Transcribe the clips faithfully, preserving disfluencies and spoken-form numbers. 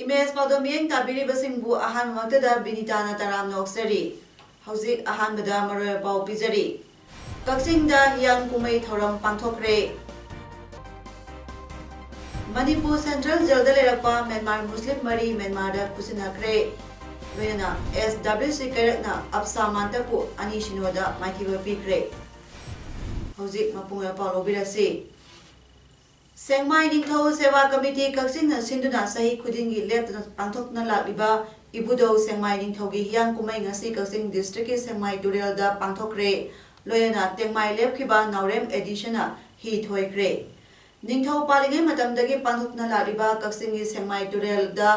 Image ꯄꯥꯎꯗꯝ ꯃꯤꯠꯌꯦꯡ ꯇꯥꯕꯤꯔꯤꯕꯁꯤꯡꯕꯨ ꯑꯍꯥꯟꯕꯃꯛꯇꯗ ꯕꯤꯅꯤꯇꯥꯅ ꯇꯔꯥꯝꯅ ꯑꯣꯛꯆꯔꯤ꯫ ꯍꯧꯖꯤꯛ ꯑꯍꯥꯟꯕꯗ ꯃꯔꯨꯑꯣꯏꯕ ꯄꯥꯎ ꯄꯤꯖꯔꯤ꯫ ꯀꯛꯆꯤꯡꯗ ꯍꯤꯌꯥꯡ ꯀꯨꯝꯍꯩ ꯊꯧꯔꯝ ꯄꯥꯡꯊꯣꯛꯈ꯭ꯔꯦ꯫ ꯃꯅꯤꯄꯨꯔ ꯁꯦꯟꯇ꯭ꯔꯦꯜ ꯖꯦꯜꯗ ꯂꯩꯔꯛꯄ ꯃ꯭ꯌꯥꯟꯃꯥꯔ ꯃꯨꯁꯂꯤꯝ ꯃꯔꯤ ꯃ꯭ꯌꯥꯟꯃꯥꯔꯗ ꯈꯨꯠꯁꯤꯟꯅꯈ꯭ꯔꯦ꯫ ꯂꯣꯏꯅꯅ ꯑꯦꯁ ꯗꯕ꯭ꯂꯤꯎ ꯁꯤ ꯀꯩꯔꯛꯅ ꯑꯞꯁꯥ ꯃꯥꯟꯇꯄꯨ ꯑꯅꯤ ꯁꯤꯅꯣꯗ ꯃꯥꯏꯊꯤꯕ ꯄꯤꯈ꯭ꯔꯦ꯫ ꯍꯧꯖꯤꯛ ꯃꯄꯨꯡ ꯑꯣꯏꯕ ꯄꯥꯎ ꯂꯧꯕꯤꯔꯁꯤ꯫ ꯁꯦꯡꯃꯥꯏ ꯅꯤꯡꯊꯧ ꯁꯦꯕꯥ ꯀꯃꯤꯇꯤ ꯀꯛꯆꯤꯡꯅ ꯁꯤꯟꯗꯨꯅ ꯆꯍꯤ ꯈꯨꯗꯤꯡꯒꯤ ꯂꯦꯞꯇꯅ ꯄꯥꯡꯊꯣꯛꯇꯨꯅ ꯂꯥꯛꯂꯤꯕ ꯏꯕꯨꯙꯧ ꯁꯦꯡꯃꯥꯏ ꯅꯤꯡꯊꯧꯒꯤ ꯍꯤꯌꯥꯡ ꯀꯨꯝꯍꯩ ꯉꯁꯤ ꯀꯛꯆꯤꯡ ꯗꯤꯁꯇ꯭ꯔꯤꯛꯀꯤ ꯁꯦꯡꯃꯥꯏ ꯇꯨꯔꯦꯜꯗ ꯄꯥꯡꯊꯣꯛꯈ꯭ꯔꯦ꯫ ꯂꯣꯏꯅꯅ ꯇꯦꯡꯃꯥꯏ ꯂꯦꯞꯈꯤꯕ ꯅꯥꯎꯔꯦꯝ ꯑꯦꯗꯤꯁꯟꯅ ꯍꯤ ꯊꯣꯏꯈ꯭ꯔꯦ꯫ ꯅꯤꯡꯊꯧ ꯄꯥꯜꯂꯤꯉꯩ ꯃꯇꯝꯗꯒꯤ ꯄꯥꯡꯊꯣꯛꯇꯨꯅ ꯂꯥꯛꯂꯤꯕ ꯀꯛꯆꯤꯡꯒꯤ ꯁꯦꯡꯃꯥꯏ ꯇꯨꯔꯦꯜꯗ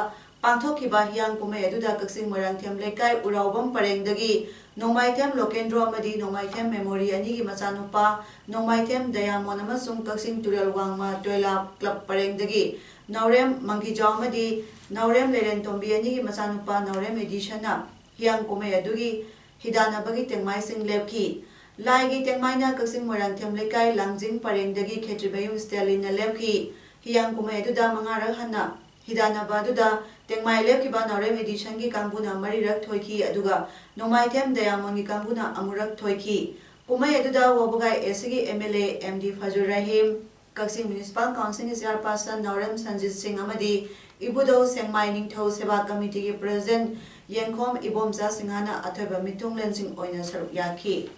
ꯄꯥꯡꯊꯣꯛꯈꯤꯕ ꯍꯤꯌꯥꯡ ꯀꯨꯝꯍꯩ ꯑꯗꯨꯗ ꯀꯛꯆꯤꯡ ꯃꯣꯏꯔꯥꯡꯊꯦꯝ ꯂꯩꯀꯥꯏ ꯎꯔꯥꯎꯕꯝ ꯄꯔꯦꯡꯗꯒꯤ ꯅꯣꯡꯃꯥꯏꯊꯦꯝ ꯂꯣꯀꯦꯟꯗ꯭ꯔꯣ ꯑꯃꯗꯤ ꯅꯣꯡꯃꯥꯏꯊꯦꯝ ꯃꯦꯃꯣꯔꯤ ꯑꯅꯤꯒꯤ ꯃꯆꯥꯅꯨꯄꯥ ꯅꯣꯡꯃꯥꯏꯊꯦꯝ ꯗꯌꯥꯃꯣꯟ ꯑꯃꯁꯨꯡ ꯀꯛꯆꯤꯡ ꯇꯨꯔꯦꯜ ꯋꯥꯡꯃ ꯇꯣꯏꯂꯥ ꯀ꯭ꯂꯕ ꯄꯔꯦꯡꯗꯒꯤ ꯅꯥꯎꯔꯦꯝ ꯃꯪꯒꯤꯖꯥꯎ ꯑꯃꯗꯤ ꯅꯥꯎꯔꯦꯝ ꯂꯩꯔꯦꯟꯇꯣꯝꯕꯤ ꯑꯅꯤꯒꯤ ꯃꯆꯥꯅꯨꯄꯥ ꯅꯥꯎꯔꯦꯝ ꯑꯦꯗꯤꯁꯟꯅ ꯍꯤꯌꯥꯡ ꯀꯨꯝꯍꯩ ꯑꯗꯨꯒꯤ ꯍꯤꯗꯥꯟꯅꯕꯒꯤ ꯇꯦꯡꯃꯥꯏꯁꯤꯡ ꯂꯦꯞꯈꯤ꯫ ꯂꯥꯏꯒꯤ ꯇꯦꯡꯃꯥꯏꯅ ꯀꯛꯆꯤꯡ ꯃꯣꯏꯔꯥꯡꯊꯦꯝ ꯂꯩꯀꯥꯏ ꯂꯥꯡꯖꯤꯡ ꯄꯔꯦꯡꯗꯒꯤ ꯈꯦꯇ꯭ꯔꯤꯃꯌꯨꯝ ꯁ꯭ꯇꯦꯂꯤꯟꯅ ꯂꯦꯞꯈꯤ꯫ ꯍꯤꯌꯥꯡ ꯀꯨꯝꯍꯩ ꯑꯗꯨꯗ ꯃꯉꯥꯔꯛ ꯍꯟꯅ ꯍꯤꯗꯥꯟꯅꯕ ꯑꯗꯨꯗ ꯇꯦꯡꯃꯥꯏ ꯂꯦꯞꯈꯤꯕ ꯅꯥꯎꯔꯦꯝ ꯑꯦꯗꯤꯁꯟꯒꯤ ꯀꯥꯡꯕꯨꯅ ꯃꯔꯤꯔꯛ ꯊꯣꯏꯈꯤ, ꯑꯗꯨꯒ ꯅꯣꯡꯃꯥꯏꯊꯦꯝ ꯗꯌꯥꯃꯣꯟꯒꯤ ꯀꯥꯡꯕꯨꯅ ꯑꯃꯨꯔꯛ ꯊꯣꯏꯈꯤ꯫ ꯀꯨꯝꯍꯩ ꯑꯗꯨꯗ ꯋꯥꯕꯒꯥꯏ ꯑꯦꯁ ꯁꯤꯒꯤ M L A M D Fazur Rahim, ꯀꯛꯆꯤꯡ ꯃ꯭ꯌꯨꯅꯤꯁꯤꯄꯥꯜ ꯀꯥꯎꯟꯁꯤꯜꯒꯤ ꯆꯤꯌꯥꯔꯄꯥꯔꯁꯟ ꯅꯥꯎꯔꯦꯝ ꯁꯟꯖꯤꯠ ꯁꯤꯡ ꯑꯃꯗꯤ ꯏꯕꯨꯙꯧ ꯁꯦꯡꯃꯥꯏ ꯅꯤꯡꯊꯧ ꯁꯦꯕꯥ ꯀꯃꯤꯇꯤꯒꯤ ꯄ꯭ꯔꯁꯤꯗꯦꯟꯠ ꯌꯦꯡꯈꯣꯝ ꯏꯕꯣꯝꯆꯥ ꯁꯤꯡꯍꯅ ꯑꯊꯣꯏꯕ ꯃꯤꯊꯨꯡꯂꯦꯟꯁꯤꯡ ꯑꯣꯏꯅ ꯁꯔꯨꯛ ꯌꯥꯈꯤ꯫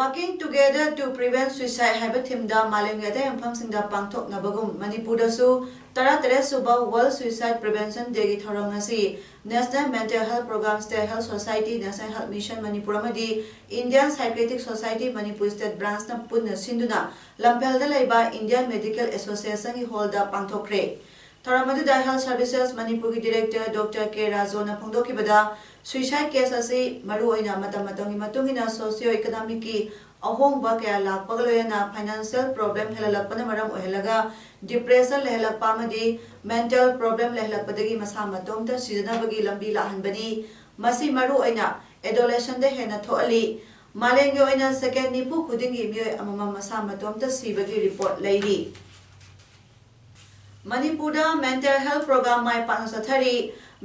Working Together to Prevent Suicide ꯍꯥꯏꯕ ꯊꯤꯝꯗ ꯃꯥꯂꯦꯝꯒꯤ ꯑꯇꯩ ꯃꯐꯝꯁꯤꯡꯗ ꯄꯥꯡꯊꯣꯛꯅꯕꯒꯨꯝ ꯃꯅꯤꯄꯨꯔꯗꯁꯨ ꯇꯔꯥꯇꯔꯦꯠ ꯁꯨꯕ World Suicide Prevention Dayꯒꯤ ꯊꯧꯔꯝ ꯉꯁꯤ National Mental Health Program, State Health Society, National Health Mission Manipur ꯑꯃꯗꯤ Indian Psychiatric Society Manipur State Branchꯅ ꯄꯨꯟꯅ ꯁꯤꯟꯗꯨꯅ ꯂꯝꯐꯦꯜꯗ ꯂꯩꯕ Indian Medical Associationꯒꯤ hallꯗ ꯄꯥꯡꯊꯣꯛꯈ꯭ꯔꯦ꯫ ꯊꯧꯔꯝ ꯑꯗꯨꯗ Health Services ꯃꯅꯤꯄꯨꯔꯒꯤ Director Doctor K ꯔꯥꯖꯣꯅ ꯐꯣꯡꯗꯣꯛꯈꯤꯕꯗ, suicide case ꯑꯁꯤ ꯃꯔꯨꯑꯣꯏꯅ ꯃꯇꯝ ꯃꯇꯝꯒꯤ ꯃꯇꯨꯡ ꯏꯟꯅ socio economicꯀꯤ ꯑꯍꯣꯡꯕ ꯀꯌꯥ ꯂꯥꯛꯄꯒ ꯂꯣꯏꯅꯅ financial problem ꯍꯦꯜꯂꯛꯄꯅ ꯃꯔꯝ ꯑꯣꯏꯍꯜꯂꯒ depression ꯂꯩꯍꯜꯂꯛꯄ ꯑꯃꯗꯤ mental problem ꯂꯩꯍꯜꯂꯛꯄꯗꯒꯤ ꯃꯁꯥ ꯃꯇꯣꯝꯇ ꯁꯤꯖꯅꯕꯒꯤ ꯂꯝꯕꯤ ꯂꯥꯛꯍꯟꯕꯅꯤ꯫ ꯃꯁꯤ ꯃꯔꯨꯑꯣꯏꯅ adolescentꯗ ꯍꯦꯟꯅ ꯊꯣꯛꯍꯜꯂꯤ꯫ ꯃꯥꯂꯦꯝꯒꯤ ꯑꯣꯏꯅ second ꯅꯤꯐꯨ ꯈꯨꯗꯤꯡꯒꯤ ꯃꯤꯑꯣꯏ ꯑꯃꯃꯝ ꯃꯁꯥ ꯃꯇꯣꯝꯇ ꯁꯤꯕꯒꯤ report ꯂꯩꯔꯤ꯫ ꯃꯅꯤꯄꯨꯔꯗ mental health program ꯃꯥꯏ ꯄꯥꯛꯅ ꯆꯠꯊꯔꯤ꯫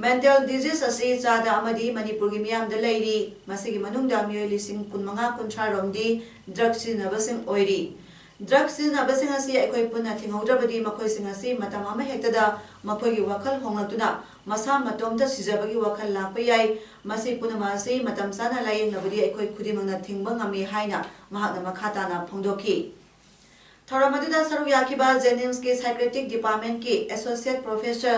Mental disease ꯑꯁꯤ ꯆꯥꯗ ꯑꯃꯗꯤ ꯃꯅꯤꯄꯨꯔꯒꯤ ꯃꯤꯌꯥꯝꯗ ꯂꯩꯔꯤ꯫ ꯃꯁꯤꯒꯤ ꯃꯅꯨꯡꯗ ꯃꯤꯑꯣꯏ ꯂꯤꯁꯤꯡ ꯀꯨꯟꯃꯉꯥ ꯀꯨꯟꯊ꯭ꯔꯥ ꯔꯣꯝꯗꯤ drug ꯁꯤꯖꯤꯟꯅꯕꯁꯤꯡ ꯑꯣꯏꯔꯤ꯫ Drug ꯁꯤꯖꯤꯟꯅꯕꯁꯤꯡ ꯑꯁꯤ ꯑꯩꯈꯣꯏ ꯄꯨꯟꯅ ꯊꯤꯡꯍꯧꯗ꯭ꯔꯕꯗꯤ ꯃꯈꯣꯏꯁꯤꯡ ꯑꯁꯤ ꯃꯇꯝ ꯑꯃꯍꯦꯛꯇꯗ ꯃꯈꯣꯏꯒꯤ ꯋꯥꯈꯜ ꯍꯣꯡꯂꯛꯇꯨꯅ ꯃꯁꯥ ꯃꯇꯣꯝꯇ ꯁꯤꯖꯕꯒꯤ ꯋꯥꯈꯜ ꯂꯥꯛꯄ ꯌꯥꯏ꯫ ꯃꯁꯤ ꯄꯨꯝꯅꯃꯛ ꯑꯁꯤ ꯃꯇꯝ ꯆꯥꯅ ꯂꯥꯌꯦꯡꯅꯕꯗꯤ ꯑꯩꯈꯣꯏ ꯈꯨꯗꯤꯡꯃꯛꯅ ꯊꯤꯡꯕ ꯉꯝꯃꯤ ꯍꯥꯏꯅ ꯃꯍꯥꯛꯅ ꯃꯈꯥ ꯇꯥꯅ ꯐꯣꯡꯗꯣꯛꯈꯤ꯫ ꯊꯧꯔꯝ ꯑꯗꯨꯗ ꯁꯔꯨꯛ ꯌꯥꯈꯤꯕ JNIMSꯀꯤ Psychiatric Departmentꯀꯤ Associate Professor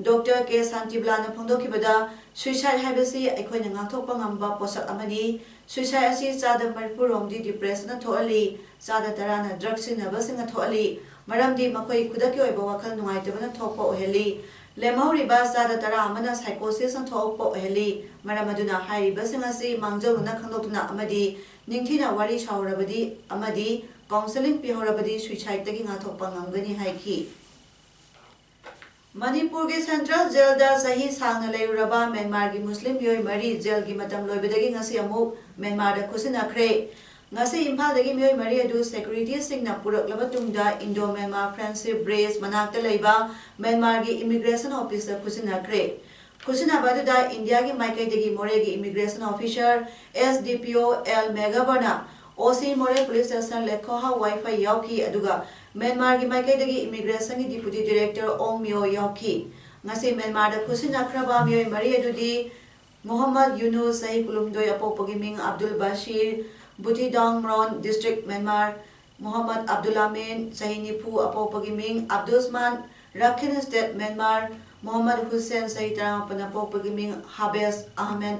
Doctor K ꯁꯥꯟꯇꯤꯕꯂꯥꯅ ꯐꯣꯡꯗꯣꯛꯈꯤꯕꯗ, suicide ꯍꯥꯏꯕꯁꯤ ꯑꯩꯈꯣꯏꯅ ꯉꯥꯛꯊꯣꯛꯄ ꯉꯝꯕ ꯄꯣꯠꯁꯛ ꯑꯃꯅꯤ꯫ Suicide ꯑꯁꯤ ꯆꯥꯗ ꯃꯔꯤꯐꯨ ꯔꯣꯝꯗꯤ depressionꯅ ꯊꯣꯛꯍꯜꯂꯤ, ꯆꯥꯗ ꯇꯔꯥꯅ drug ꯁꯤꯖꯤꯟꯅꯕꯁꯤꯡꯅ ꯊꯣꯛꯍꯜꯂꯤ, ꯃꯔꯝꯗꯤ ꯃꯈꯣꯏ ꯈꯨꯗꯛꯀꯤ ꯑꯣꯏꯕ ꯋꯥꯈꯜ ꯅꯨꯡꯉꯥꯏꯇꯕꯅ ꯊꯣꯛꯄ ꯑꯣꯏꯍꯜꯂꯤ꯫ ꯂꯦꯝꯍꯧꯔꯤꯕ ꯆꯥꯗ ꯇꯔꯥ ꯑꯃꯅ psychosisꯅ ꯊꯣꯛꯄ ꯑꯣꯏꯍꯜꯂꯤ꯫ ꯃꯔꯝ ꯑꯗꯨꯅ ꯍꯥꯏꯔꯤꯕꯁꯤꯡ ꯑꯁꯤ ꯃꯥꯡꯖꯧꯅꯅ ꯈꯪꯗꯣꯛꯇꯨꯅ ꯑꯃꯗꯤ ꯅꯤꯡꯊꯤꯅ ꯋꯥꯔꯤ ꯁꯥꯍꯧꯔꯕꯗꯤ ꯑꯃꯗꯤ counselling ꯄꯤꯍꯧꯔꯕꯗꯤ suicideꯇꯒꯤ ꯉꯥꯛꯊꯣꯛꯄ ꯉꯝꯒꯅꯤ ꯍꯥꯏꯈꯤ꯫ ꯃꯅꯤꯄꯨꯔꯒꯤ central jailꯗ ꯆꯍꯤ ꯁꯥꯡꯅ ꯂꯩꯔꯨꯔꯕ ꯃ꯭ꯌꯥꯟꯃꯥꯔꯒꯤ ꯃꯨꯁꯂꯤꯝ ꯃꯤꯑꯣꯏ ꯃꯔꯤ jailꯒꯤ ꯃꯇꯝ ꯂꯣꯏꯕꯗꯒꯤ ꯉꯁꯤ ꯑꯃꯨꯛ ꯃ꯭ꯌꯥꯟꯃꯥꯔꯗ ꯈꯨꯠꯁꯤꯟꯅꯈ꯭ꯔꯦ꯫ ꯉꯁꯤ ꯏꯝꯐꯥꯜꯗꯒꯤ ꯃꯤꯑꯣꯏ ꯃꯔꯤ ꯑꯗꯨ securityꯁꯤꯡꯅ ꯄꯨꯔꯛꯂꯕ ꯇꯨꯡꯗ Indo Myanmar Friendship Bridge ꯃꯅꯥꯛꯇ ꯂꯩꯕ ꯃ꯭ꯌꯥꯟꯃꯥꯔꯒꯤ immigration officeꯇ ꯈꯨꯠꯁꯤꯟꯅꯈ꯭ꯔꯦ꯫ ꯈꯨꯠꯁꯤꯟꯅꯕ ꯑꯗꯨꯗ ꯏꯟꯗꯤꯌꯥꯒꯤ ꯃꯥꯏꯀꯩꯗꯒꯤ ꯃꯣꯔꯦꯒꯤ immigration officer S D P O L ꯃꯦꯒꯕꯔꯅ O C ꯃꯣꯔꯦ police station ꯂꯦꯈꯣꯍꯥ ꯋꯥꯏꯐꯥꯏ ꯌꯥꯎꯈꯤ, ꯑꯗꯨꯒ ꯃ꯭ꯌꯥꯟꯃꯥꯔꯒꯤ ꯃꯥꯏꯀꯩꯗꯒꯤ immigration ꯒꯤ deputy director ꯑꯣꯡ ꯃꯤꯑꯣ ꯌꯥꯎꯈꯤ꯫ ꯉꯁꯤ ꯃ꯭ꯌꯥꯟꯃꯥꯔꯗ ꯈꯨꯠꯁꯤꯟꯅꯈ꯭ꯔꯕ ꯃꯤꯑꯣꯏ ꯃꯔꯤ ꯑꯗꯨꯗꯤ ꯃꯣꯍꯝꯃꯗ ꯌꯨꯅꯨꯁ, ꯆꯍꯤ ꯀꯨꯟꯍꯨꯝꯗꯣꯏ, ꯑꯄꯣꯛꯄꯒꯤ ꯃꯤꯡ ꯑꯕꯗꯨꯜ ꯕꯥꯁꯤꯔ, ꯕꯨꯊꯤꯗꯥꯡ ꯃ꯭ꯔꯣꯟ, ꯗꯤꯁꯇ꯭ꯔꯤꯛ, ꯃ꯭ꯌꯥꯟꯃꯥꯔ, ꯃꯣꯍꯝꯃꯗ ꯑꯕꯗꯨꯜ ꯑꯃꯤꯟ, ꯆꯍꯤ ꯅꯤꯐꯨ, ꯑꯄꯣꯛꯄꯒꯤ ꯃꯤꯡ ꯑꯕꯗꯨꯁꯃꯥꯟ, ꯔꯥꯈꯤꯟ ꯁ꯭ꯇꯦꯠ, ꯃ꯭ꯌꯥꯟꯃꯥꯔ, ꯃꯣꯍꯝꯃꯗ ꯍꯨꯁꯦꯟ, ꯆꯍꯤ ꯇꯔꯥꯃꯥꯄꯟ, ꯑꯄꯣꯛꯄꯒꯤ ꯃꯤꯡ ꯍꯥꯕꯦꯁ ꯑꯍꯃꯦꯗ,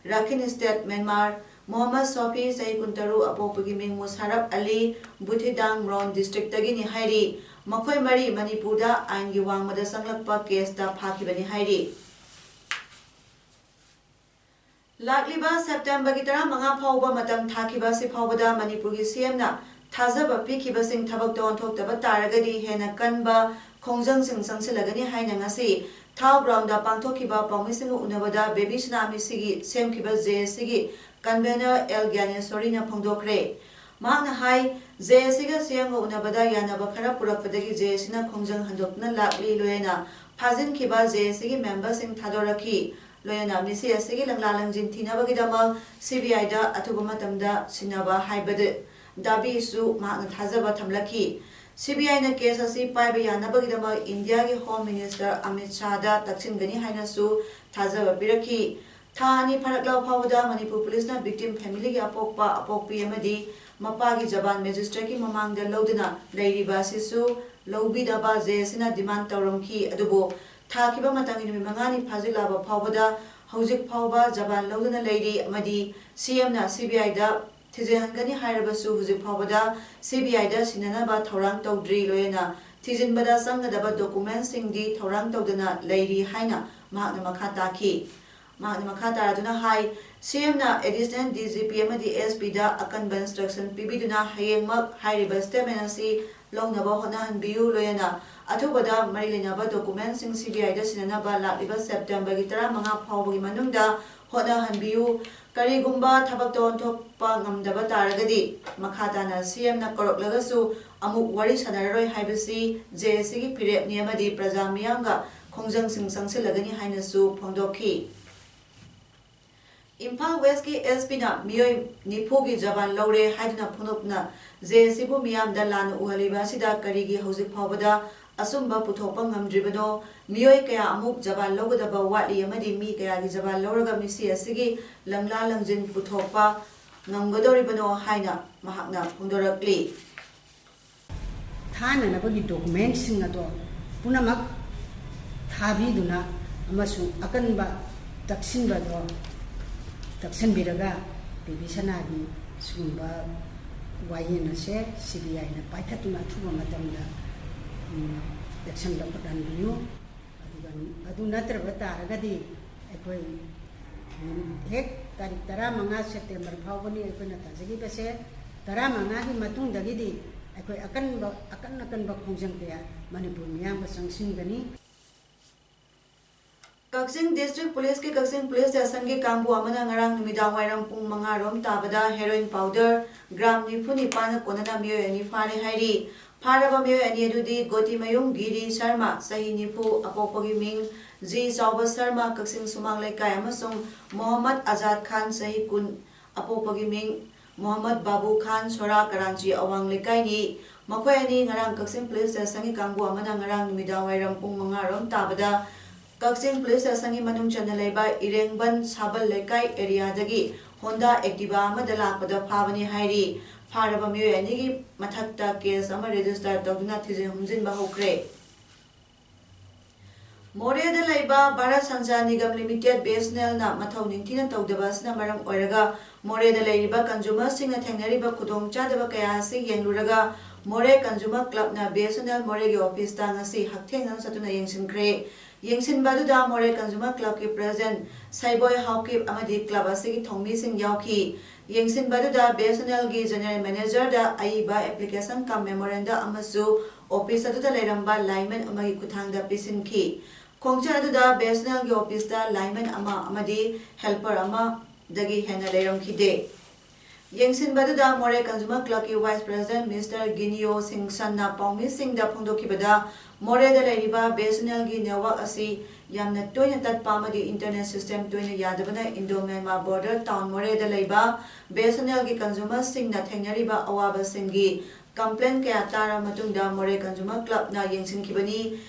ꯔꯥꯈꯤꯟ ꯁ꯭ꯇꯦꯠ, ꯃ꯭ꯌꯥꯟꯃꯥꯔ, ꯃꯣꯍꯝꯃꯗ ꯁꯣꯐꯤ, ꯆꯍꯤ ꯀꯨꯟꯇꯔꯨꯛ, ꯑꯄꯣꯛꯄꯒꯤ ꯃꯤꯡ ꯃꯨꯁꯥꯔꯐ ꯑꯂꯤ, ꯕꯨꯊꯤꯗꯥꯡ ꯃ꯭ꯔꯣꯟ ꯗꯤꯁꯇ꯭ꯔꯤꯛꯇꯒꯤꯅꯤ ꯍꯥꯏꯔꯤ꯫ ꯃꯈꯣꯏ ꯃꯔꯤ ꯃꯅꯤꯄꯨꯔꯗ ꯑꯥꯏꯟꯒꯤ ꯋꯥꯡꯃꯗ ꯆꯪꯂꯛꯄ ꯀꯦꯁꯇ ꯐꯥꯈꯤꯕꯅꯤ ꯍꯥꯏꯔꯤ꯫ ꯂꯥꯛꯂꯤꯕ ꯁꯦꯞꯇꯦꯝꯕꯔꯒꯤ ꯇꯔꯥꯃꯉꯥ ꯐꯥꯎꯕ ꯃꯇꯝ ꯊꯥꯈꯤꯕ ꯑꯁꯤ ꯐꯥꯎꯕꯗ ꯃꯅꯤꯄꯨꯔꯒꯤ ꯁꯤ ꯑꯦꯝꯅ ꯊꯥꯖꯕ ꯄꯤꯈꯤꯕꯁꯤꯡ ꯊꯕꯛꯇ ꯑꯣꯟꯊꯣꯛꯇꯕ ꯇꯥꯔꯒꯗꯤ ꯍꯦꯟꯅ ꯀꯟꯕ ꯈꯣꯡꯖꯪꯁꯤꯡ ꯆꯪꯁꯤꯜꯂꯒꯅꯤ ꯍꯥꯏꯅ ꯉꯁꯤ ꯊꯥꯎ ꯒ꯭ꯔꯥꯎꯟꯗ ꯄꯥꯡꯊꯣꯛꯈꯤꯕ ꯄꯥꯎꯃꯤꯁꯤꯡꯒ ꯎꯅꯕꯗ ꯕꯦꯕꯤ ꯁꯨꯅꯥꯃꯤꯁꯤꯒꯤ ꯁꯦꯝꯈꯤꯕ ꯖꯦ ꯑꯦꯁ ꯁꯤꯒꯤ ꯀꯟꯚꯦꯅꯔ ꯑꯦꯜ ꯒ꯭ꯌꯥꯅꯦꯁꯣꯔꯤꯅ ꯐꯣꯡꯗꯣꯛꯈ꯭ꯔꯦ꯫ ꯃꯍꯥꯛꯅ ꯍꯥꯏ, ꯖꯦ ꯑꯦꯁ ꯁꯤꯒ ꯁꯤ ꯑꯦꯝꯒ ꯎꯅꯕꯗ ꯌꯥꯅꯕ ꯈꯔ ꯄꯨꯔꯛꯄꯗꯒꯤ ꯖꯦ ꯑꯦꯁ ꯁꯤꯅ ꯈꯣꯡꯖꯪ ꯍꯟꯗꯣꯛꯇꯨꯅ ꯂꯥꯛꯂꯤ꯫ ꯂꯣꯏꯅꯅ ꯐꯥꯖꯤꯟꯈꯤꯕ ꯖꯦ ꯑꯦꯁ ꯁꯤꯒꯤ ꯃꯦꯝꯕꯔꯁꯤꯡ ꯊꯥꯗꯣꯔꯛꯈꯤ꯫ ꯂꯣꯏꯅꯅ ꯃꯤꯁꯤ ꯑꯁꯤꯒꯤ ꯂꯪꯂꯥ ꯂꯪꯖꯤꯟ ꯊꯤꯅꯕꯒꯤꯗꯃꯛ ꯁꯤ ꯕꯤ ꯑꯥꯏꯗ ꯑꯊꯨꯕ ꯃꯇꯝꯗ ꯁꯤꯟꯅꯕ ꯍꯥꯏꯕꯗ ꯗꯥꯕꯤꯁꯨ ꯃꯍꯥꯛꯅ ꯊꯥꯖꯕ ꯊꯝꯂꯛꯈꯤ꯫ ꯁꯤ ꯕꯤ ꯑꯥꯏꯅ ꯀꯦꯁ ꯑꯁꯤ ꯄꯥꯏꯕ ꯌꯥꯅꯕꯒꯤꯗꯃꯛ ꯏꯟꯗꯤꯌꯥꯒꯤ ꯍꯣꯝ ꯃꯤꯅꯤꯁꯇꯔ ꯑꯃꯤꯠ ꯁꯥꯍꯗ ꯇꯛꯁꯤꯟꯒꯅꯤ ꯍꯥꯏꯅꯁꯨ ꯊꯥꯖꯕ ꯄꯤꯔꯛꯈꯤ꯫ ꯊꯥ ꯑꯅꯤ ꯐꯥꯔꯛꯂꯕ ꯐꯥꯎꯕꯗ ꯃꯅꯤꯄꯨꯔ ꯄꯨꯂꯤꯁꯅ ꯚꯤꯛꯇꯤꯝ ꯐꯦꯃꯤꯂꯤꯒꯤ ꯑꯄꯣꯛꯄ, ꯑꯄꯣꯛꯄꯤ ꯑꯃꯗꯤ ꯃꯄꯥꯒꯤ ꯖꯕꯥꯟ ꯃꯦꯖꯤꯁꯇ꯭ꯔꯦꯠꯀꯤ ꯃꯃꯥꯡꯗ ꯂꯧꯗꯨꯅ ꯂꯩꯔꯤꯕ ꯑꯁꯤꯁꯨ ꯂꯧꯕꯤꯅꯕ ꯖꯦ ꯑꯦꯁ ꯁꯤꯅ ꯗꯤꯃꯥꯟ ꯇꯧꯔꯝꯈꯤ꯫ ꯑꯗꯨꯕꯨ ꯊꯥꯈꯤꯕ ꯃꯇꯝꯒꯤ ꯅꯨꯃꯤꯠ ꯃꯉꯥꯅꯤ ꯐꯥꯖꯤꯜꯂꯛꯂꯕ ꯐꯥꯎꯕꯗ ꯍꯧꯖꯤꯛ ꯐꯥꯎꯕ ꯖꯕꯥꯟ ꯂꯧꯗꯨꯅ ꯂꯩꯔꯤ ꯑꯃꯗꯤ ꯁꯤ ꯑꯦꯝꯅ ꯁꯤ ꯕꯤ ꯑꯥꯏꯗ ꯊꯤꯖꯤꯜꯍꯟꯒꯅꯤ ꯍꯥꯏꯔꯕꯁꯨ ꯍꯧꯖꯤꯛ ꯐꯥꯎꯕꯗ ꯁꯤ ꯕꯤ ꯑꯥꯏꯗ ꯁꯤꯟꯅꯅꯕ ꯊꯧꯔꯥꯡ ꯇꯧꯗ꯭ꯔꯤ꯫ ꯂꯣꯏꯅꯅ ꯊꯤꯖꯤꯟꯕꯗ ꯆꯪꯒꯗꯕ ꯗꯣꯀꯨꯃꯦꯟꯁꯤꯡꯗꯤ ꯊꯧꯔꯥꯡ ꯇꯧꯗꯅ ꯂꯩꯔꯤ ꯍꯥꯏꯅ ꯃꯍꯥꯛꯅ ꯃꯈꯥ ꯇꯥꯈꯤ꯫ ꯃꯍꯥꯛꯅ ꯃꯈꯥ ꯇꯥꯔꯗꯨꯅ ꯍꯥꯏ, ꯁꯤ ꯑꯦꯝꯅ ꯑꯦꯗꯤꯁꯅꯦꯜ ꯗꯤ ꯖꯤ ꯄꯤ ꯑꯃꯗꯤ ꯑꯦꯁ ꯄꯤꯗ ꯑꯀꯟꯕ ꯏꯟꯁꯇ꯭ꯔꯛꯁꯟ ꯄꯤꯕꯤꯗꯨꯅ ꯍꯌꯦꯡꯃꯛ ꯍꯥꯏꯔꯤꯕ ꯁ꯭ꯇꯦꯠꯃꯦꯟ ꯑꯁꯤ ꯂꯧꯅꯕ ꯍꯣꯠꯅꯍꯟꯕꯤꯌꯨ꯫ ꯂꯣꯏꯅꯅ ꯑꯊꯨꯕꯗ ꯃꯔꯤ ꯂꯩꯅꯕ ꯗꯣꯀꯨꯃꯦꯟꯁꯤꯡ ꯁꯤ ꯕꯤ ꯑꯥꯏꯗ ꯁꯤꯟꯅꯅꯕ ꯂꯥꯛꯂꯤꯕ ꯁꯦꯞꯇꯦꯝꯕꯔꯒꯤ ꯇꯔꯥꯃꯉꯥ ꯐꯥꯎꯕꯒꯤ ꯃꯅꯨꯡꯗ ꯍꯣꯠꯅꯍꯟꯕꯤꯌꯨ꯫ ꯀꯔꯤꯒꯨꯝꯕ ꯊꯕꯛꯇ ꯑꯣꯟꯊꯣꯛꯄ ꯉꯝꯗꯕ ꯇꯥꯔꯒꯗꯤ ꯃꯈꯥ ꯇꯥꯅ ꯁꯤ ꯑꯦꯝꯅ ꯀꯧꯔꯛꯂꯒꯁꯨ ꯑꯃꯨꯛ ꯋꯥꯔꯤ ꯁꯥꯟꯅꯔꯔꯣꯏ ꯍꯥꯏꯕꯁꯤ ꯖꯦ ꯑꯦꯁ ꯁꯤꯒꯤ ꯐꯤꯔꯦꯞꯅꯤ ꯑꯃꯗꯤ ꯄ꯭ꯔꯖꯥ ꯃꯤꯌꯥꯝꯒ ꯈꯣꯡꯖꯪꯁꯤꯡ ꯆꯪꯁꯤꯜꯂꯒꯅꯤ ꯍꯥꯏꯅꯁꯨ ꯐꯣꯡꯗꯣꯛꯈꯤ꯫ ꯏꯝꯐꯥꯜ ꯋꯦꯁꯀꯤ ꯑꯦꯁ ꯄꯤꯅ ꯃꯤꯑꯣꯏ ꯅꯤꯐꯨꯒꯤ ꯖꯕꯥꯟ ꯂꯧꯔꯦ ꯍꯥꯏꯗꯨꯅ ꯐꯣꯡꯗꯣꯛꯇꯨꯅ ꯖꯦ ꯑꯦꯁ ꯁꯤꯕꯨ ꯃꯤꯌꯥꯝꯗ ꯂꯥꯟꯅ ꯎꯍꯜꯂꯤꯕ ꯑꯁꯤꯗ ꯀꯔꯤꯒꯤ ꯍꯧꯖꯤꯛ ꯐꯥꯎꯕꯗ ꯑꯆꯨꯝꯕ ꯄꯨꯊꯣꯛꯄ ꯉꯝꯗ꯭ꯔꯤꯕꯅꯣ? ꯃꯤꯑꯣꯏ ꯀꯌꯥ ꯑꯃꯨꯛ ꯖꯕꯥꯟ ꯂꯧꯒꯗꯕ ꯋꯥꯠꯂꯤ ꯑꯃꯗꯤ ꯃꯤ ꯀꯌꯥꯒꯤ ꯖꯕꯥꯟ ꯂꯧꯔꯒ ꯃꯤꯁꯤ ꯑꯁꯤꯒꯤ ꯂꯪꯂꯥ ꯂꯪꯖꯤꯟ ꯄꯨꯊꯣꯛꯄ ꯉꯝꯒꯗꯧꯔꯤꯕꯅꯣ ꯍꯥꯏꯅ ꯃꯍꯥꯛꯅ ꯐꯣꯡꯗꯣꯔꯛꯂꯤ꯫ ꯊꯥꯅꯅꯕꯒꯤ ꯗꯣꯀꯨꯃꯦꯟꯁꯤꯡ ꯑꯗꯣ ꯄꯨꯝꯅꯃꯛ ꯊꯥꯕꯤꯗꯨꯅ ꯑꯃꯁꯨꯡ ꯑꯀꯟꯕ ꯇꯛꯁꯤꯟꯕꯗꯣ ꯇꯛꯁꯤꯟꯕꯤꯔꯒ ꯕꯦꯕꯤ ꯁꯅꯥꯒꯤ ꯁꯤꯒꯨꯝꯕ ꯋꯥꯌꯦꯜ ꯑꯁꯦ ꯁꯤ ꯕꯤ ꯑꯥꯏꯅ ꯄꯥꯏꯈꯠꯇꯨꯅ ꯑꯊꯨꯕ ꯃꯇꯝꯗ, ꯎꯝ, ꯑꯦꯛꯁꯟ ꯂꯧꯈꯠꯍꯟꯕꯤꯌꯨ꯫ ꯑꯗꯨꯒ ꯑꯗꯨ ꯅꯠꯇ꯭ꯔꯕ ꯇꯥꯔꯒꯗꯤ ꯑꯩꯈꯣꯏ ꯍꯦꯛ ꯇꯥꯔꯤꯛ ꯇꯔꯥꯃꯉꯥ ꯁꯦꯞꯇꯦꯝꯕꯔ ꯐꯥꯎꯕꯅꯤ ꯑꯩꯈꯣꯏꯅ ꯊꯥꯖꯈꯤꯕꯁꯦ꯫ ꯇꯔꯥꯃꯉꯥꯒꯤ ꯃꯇꯨꯡꯗꯒꯤꯗꯤ ꯑꯩꯈꯣꯏ ꯑꯀꯟꯕ, ꯑꯀꯟ ꯑꯀꯟꯕ ꯈꯣꯡꯖꯪ ꯀꯌꯥ ꯃꯅꯤꯄꯨꯔ ꯃꯤꯌꯥꯝꯒ ꯆꯪꯁꯤꯟꯒꯅꯤ꯫ ꯀꯛꯆꯤꯡ ꯗꯤꯁꯇ꯭ꯔꯤꯛ ꯄꯨꯂꯤꯁꯀꯤ ꯀꯛꯆꯤꯡ ꯄꯨꯂꯤꯁ ꯁ꯭ꯇꯦꯁꯟꯒꯤ ꯀꯥꯡꯕꯨ ꯑꯃꯅ ꯉꯔꯥꯡ ꯅꯨꯃꯤꯗꯥꯡ ꯋꯥꯏꯔꯝ ꯄꯨꯡ ꯃꯉꯥ ꯔꯣꯝ ꯇꯥꯕꯗ ꯍꯦꯔꯣꯏꯟ ꯄꯥꯎꯗꯔ ꯒ꯭ꯔꯥꯝ ꯅꯤꯐꯨ ꯅꯤꯄꯥꯟꯒ ꯀꯣꯟꯅꯅ ꯃꯤꯑꯣꯏ ꯑꯅꯤ ꯐꯥꯔꯦ ꯍꯥꯏꯔꯤ꯫ ꯐꯥꯔꯕ ꯃꯤꯑꯣꯏ ꯑꯅꯤ ꯑꯗꯨꯗꯤ ꯒꯣꯇꯤꯃꯌꯨꯝ ꯒꯤꯔꯤ ꯁꯔꯃ, ꯆꯍꯤ ꯅꯤꯐꯨ, ꯑꯄꯣꯛꯄꯒꯤ ꯃꯤꯡ ꯖꯤ ꯆꯥꯎꯕ ꯁꯔꯃ, ꯀꯛꯆꯤꯡ ꯁꯨꯃꯥꯡ ꯂꯩꯀꯥꯏ, ꯑꯃꯁꯨꯡ ꯃꯣꯍꯝꯃꯗ ꯑꯖꯥꯗ ꯈꯥꯟ, ꯆꯍꯤ ꯀꯨꯟ, ꯑꯄꯣꯛꯄꯒꯤ ꯃꯤꯡ ꯃꯣꯍꯝꯃꯗ ꯕꯥꯕꯨ ꯈꯥꯟ, ꯁꯣꯔꯥ, ꯀꯔꯥꯟꯆꯤ ꯑꯋꯥꯡ ꯂꯩꯀꯥꯏꯅꯤ꯫ ꯃꯈꯣꯏ ꯑꯅꯤ ꯉꯔꯥꯡ ꯀꯛꯆꯤꯡ ꯄꯨꯂꯤꯁ ꯁ꯭ꯇꯦꯁꯟꯒꯤ ꯀꯥꯡꯕꯨ ꯑꯃꯅ ꯉꯔꯥꯡ ꯅꯨꯃꯤꯗꯥꯡ ꯋꯥꯏꯔꯝ ꯄꯨꯡ ꯃꯉꯥ ꯔꯣꯝ ꯇꯥꯕꯗ ꯀꯛꯆꯤꯡ ꯄꯨꯂꯤꯁ ꯁ꯭ꯇꯦꯁꯟꯒꯤ ꯃꯅꯨꯡ ꯆꯟꯅ ꯂꯩꯕ ꯏꯔꯦꯡꯕꯟ ꯁꯥꯕꯜ ꯂꯩꯀꯥꯏ ꯑꯦꯔꯤꯌꯥꯗꯒꯤ ꯍꯣꯟꯗꯥ ꯑꯦꯛꯇꯤꯚꯥ ꯑꯃꯗ ꯂꯥꯛꯄꯗ ꯐꯥꯕꯅꯤ ꯍꯥꯏꯔꯤ꯫ ꯐꯥꯔꯕ ꯃꯤꯑꯣꯏ ꯑꯅꯤꯒꯤ ꯃꯊꯛꯇ ꯀꯦꯁ ꯑꯃ ꯔꯦꯖꯤꯁꯇꯔ ꯇꯧꯗꯨꯅ ꯊꯤꯖꯤꯟ ꯍꯨꯝꯖꯤꯟꯕ ꯍꯧꯈ꯭ꯔꯦ꯫ ꯃꯣꯔꯦꯗ ꯂꯩꯕ Bharat Sanchar Nigam Limited B S N ꯑꯦꯜꯅ ꯃꯊꯧ ꯅꯤꯡꯊꯤꯅ ꯇꯧꯗꯕ ꯑꯁꯤꯅ ꯃꯔꯝ ꯑꯣꯏꯔꯒ ꯃꯣꯔꯦꯗ ꯂꯩꯔꯤꯕ ꯀꯟꯖꯨꯃꯔꯁꯤꯡꯅ ꯊꯦꯡꯅꯔꯤꯕ ꯈꯨꯗꯣꯡꯆꯥꯗꯕ ꯀꯌꯥ ꯑꯁꯤ ꯌꯦꯡꯂꯨꯔꯒ ꯃꯣꯔꯦ ꯀꯟꯖꯨꯃꯔ ꯀ꯭ꯂꯕꯅ ꯕꯤ ꯑꯦꯁ ꯑꯦꯟ ꯑꯦꯜ ꯃꯣꯔꯦꯒꯤ ꯑꯣꯐꯤꯁꯇ ꯉꯁꯤ ꯍꯛꯊꯦꯡꯅꯅ ꯆꯠꯇꯨꯅ ꯌꯦꯡꯁꯤꯟꯈ꯭ꯔꯦ꯫ ꯌꯦꯡꯁꯤꯟꯕ ꯑꯗꯨꯗ ꯃꯣꯔꯦ ꯀꯟꯖꯨꯃꯔ ꯀ꯭ꯂꯕꯀꯤ ꯄ꯭ꯔꯦꯁꯤꯗꯦꯟꯠ ꯁꯩꯕꯣꯏ ꯍꯥꯎꯀꯤꯞ ꯑꯃꯗꯤ ꯀ꯭ꯂꯕ ꯑꯁꯤꯒꯤ ꯊꯧꯃꯤꯁꯤꯡ ꯌꯥꯎꯈꯤ꯫ ꯌꯦꯡꯁꯤꯟꯕ ꯑꯗꯨꯗ ꯕꯤ ꯑꯦꯁ ꯑꯦꯟ ꯑꯦꯜꯒꯤ ꯖꯦꯅꯔꯦꯜ ꯃꯦꯅꯦꯖꯔꯗ ꯑꯏꯕ ꯑꯦꯄ꯭ꯂꯤꯀꯦꯁꯟ ꯀꯝ ꯃꯦꯃꯣꯔꯦꯟꯗꯝ ꯑꯃꯁꯨ ꯑꯣꯐꯤꯁ ꯑꯗꯨꯗ ꯂꯩꯔꯝꯕ ꯂꯥꯏꯟꯃꯦꯟ ꯑꯃꯒꯤ ꯈꯨꯠꯊꯥꯡꯗ ꯄꯤꯁꯤꯟꯈꯤ꯫ ꯈꯣꯡꯆꯠ ꯑꯗꯨꯗ ꯕꯤ ꯑꯦꯁ ꯑꯦꯟ ꯑꯦꯜꯒꯤ ꯑꯣꯐꯤꯁꯇ ꯂꯥꯏꯟꯃꯦꯟ ꯑꯃ ꯑꯃꯗꯤ ꯍꯦꯜꯄꯔ ꯑꯃꯗꯒꯤ ꯍꯦꯟꯅ ꯂꯩꯔꯝꯈꯤꯗꯦ꯫ ꯌꯦꯡꯁꯤꯟꯕꯗꯨꯗ ꯃꯣꯔꯦ ꯀꯟꯖꯨꯃꯔ ꯀ꯭ꯂꯕꯀꯤ ꯚꯥꯏꯁ ꯄ꯭ꯔꯦꯁꯤꯗꯦꯟꯠ ꯃꯤꯁꯇꯔ ꯒꯤꯅꯤꯌꯣ ꯁꯤꯡꯁꯟꯅ ꯄꯥꯎꯃꯤꯁꯤꯡꯗ ꯐꯣꯡꯗꯣꯛꯈꯤꯕꯗ, ꯃꯣꯔꯦꯗ ꯂꯩꯔꯤꯕ ꯕꯤ ꯑꯦꯁ ꯑꯦꯟ ꯑꯦꯜꯒꯤ ꯅꯦꯠꯋꯥꯔꯛ ꯑꯁꯤ ꯌꯥꯝꯅ ꯇꯣꯏꯅ ꯇꯠꯄ ꯑꯃꯗꯤ ꯏꯟꯇꯔꯅꯦꯠ ꯁꯤꯁꯇꯦꯝ ꯇꯣꯏꯅ ꯌꯥꯗꯕꯅ ꯏꯟꯗꯣ ꯃ꯭ꯌꯥꯟꯃꯥꯔ ꯕꯣꯔꯗꯔ ꯇꯥꯎꯟ ꯃꯣꯔꯦꯗ ꯂꯩꯕ ꯕꯤ ꯑꯦꯁ ꯑꯦꯟ ꯑꯦꯜꯒꯤ ꯀꯟꯖꯨꯃꯔꯁꯤꯡꯅ ꯊꯦꯡꯅꯔꯤꯕ ꯑꯋꯥꯕꯁꯤꯡꯒꯤ ꯀꯝꯄ꯭ꯂꯦꯟ ꯀꯌꯥ ꯇꯥꯔꯕ ꯃꯇꯨꯡꯗ ꯃꯣꯔꯦ ꯀꯟꯖꯨꯃꯔ ꯀ꯭ꯂꯕꯅ ꯌꯦꯡꯁꯤꯟꯈꯤꯕꯅꯤ꯫